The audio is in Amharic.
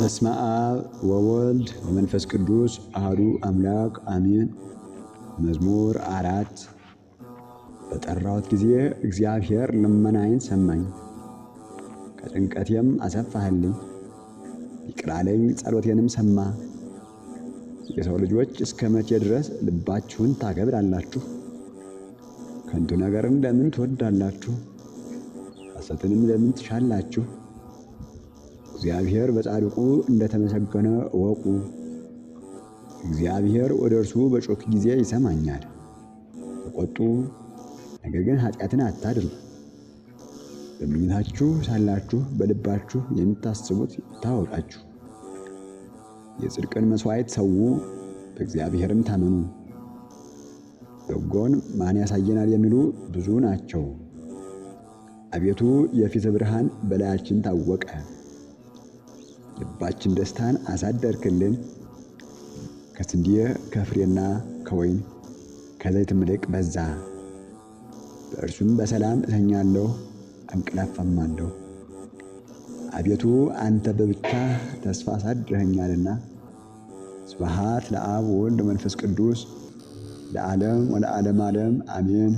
በስመ አብ ወወልድ ወመንፈስ ቅዱስ አሐዱ አምላክ አሜን። መዝሙር 4። በጠራሁት ጊዜ እግዚአብሔር ልመናዬን ሰማኝ፣ ከጭንቀቴም አሰፋህልኝ። ይቅር አለኝ፣ ጸሎቴንም ሰማ። የሰው ልጆች እስከ መቼ ድረስ ልባችሁን ታከብዳላችሁ? ከንቱ ነገርን ለምን ትወዳላችሁ? ሐሰትንም ለምን ትሻላችሁ? እግዚአብሔር በጻድቁ እንደተመሰገነ እወቁ። እግዚአብሔር ወደ እርሱ በጮክ ጊዜ ይሰማኛል። ተቆጡ፣ ነገር ግን ኃጢአትን አታድርጉ። በምኝታችሁ ሳላችሁ በልባችሁ የምታስቡት ይታወቃችሁ። የጽድቅን መሥዋዕት ሰዉ፣ በእግዚአብሔርም ታመኑ። በጎን ማን ያሳየናል የሚሉ ብዙ ናቸው። አቤቱ የፊትህ ብርሃን በላያችን ታወቀ። ልባችን ደስታን አሳደርክልን። ከስንዴ ከፍሬና ከወይን ከዘይትም ይልቅ በዛ። በእርሱም በሰላም እተኛለሁ አንቀላፋማለሁ። አቤቱ አንተ በብቻህ ተስፋ አሳድረኸኛልና። ስብሐት ለአብ ወወልድ ወመንፈስ ቅዱስ ለዓለም ወለዓለም ዓለም አሜን።